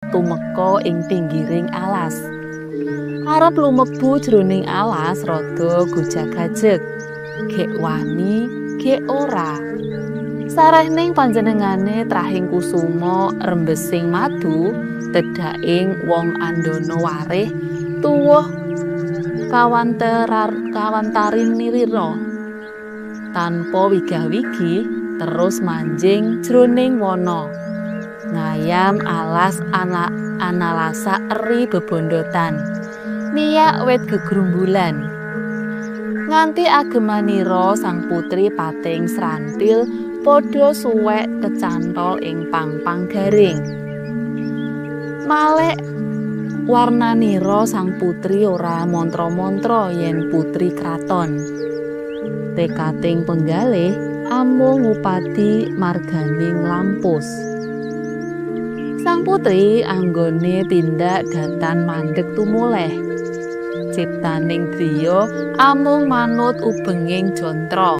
tumeka ing pinggiring alas. Arep lumebu jroning alas rada gojag-gajeg. Gek wani, gek ora. Sarehning panjenengane trahing kusuma rembesing madu tedhaking wong andana warih tuwuh kawanterar kawantarinira. Tanpa wigah-wigi terus manjing jroning wana. Ngayam alas ana analasa eri bebondotan. Miyak wit gegrumbulan. Nganti agemanira sang putri pating srantil padha suwek kecantol ing pang-pang garing. Malek warnanira sang putri ora mantra-mantra yen putri kraton. Tekating penggalih amung ngupadi marganing lampus. Sang putri anggone tindak datan mandeg tumoleh. Ciptaning driya amung manut ubenging jantra.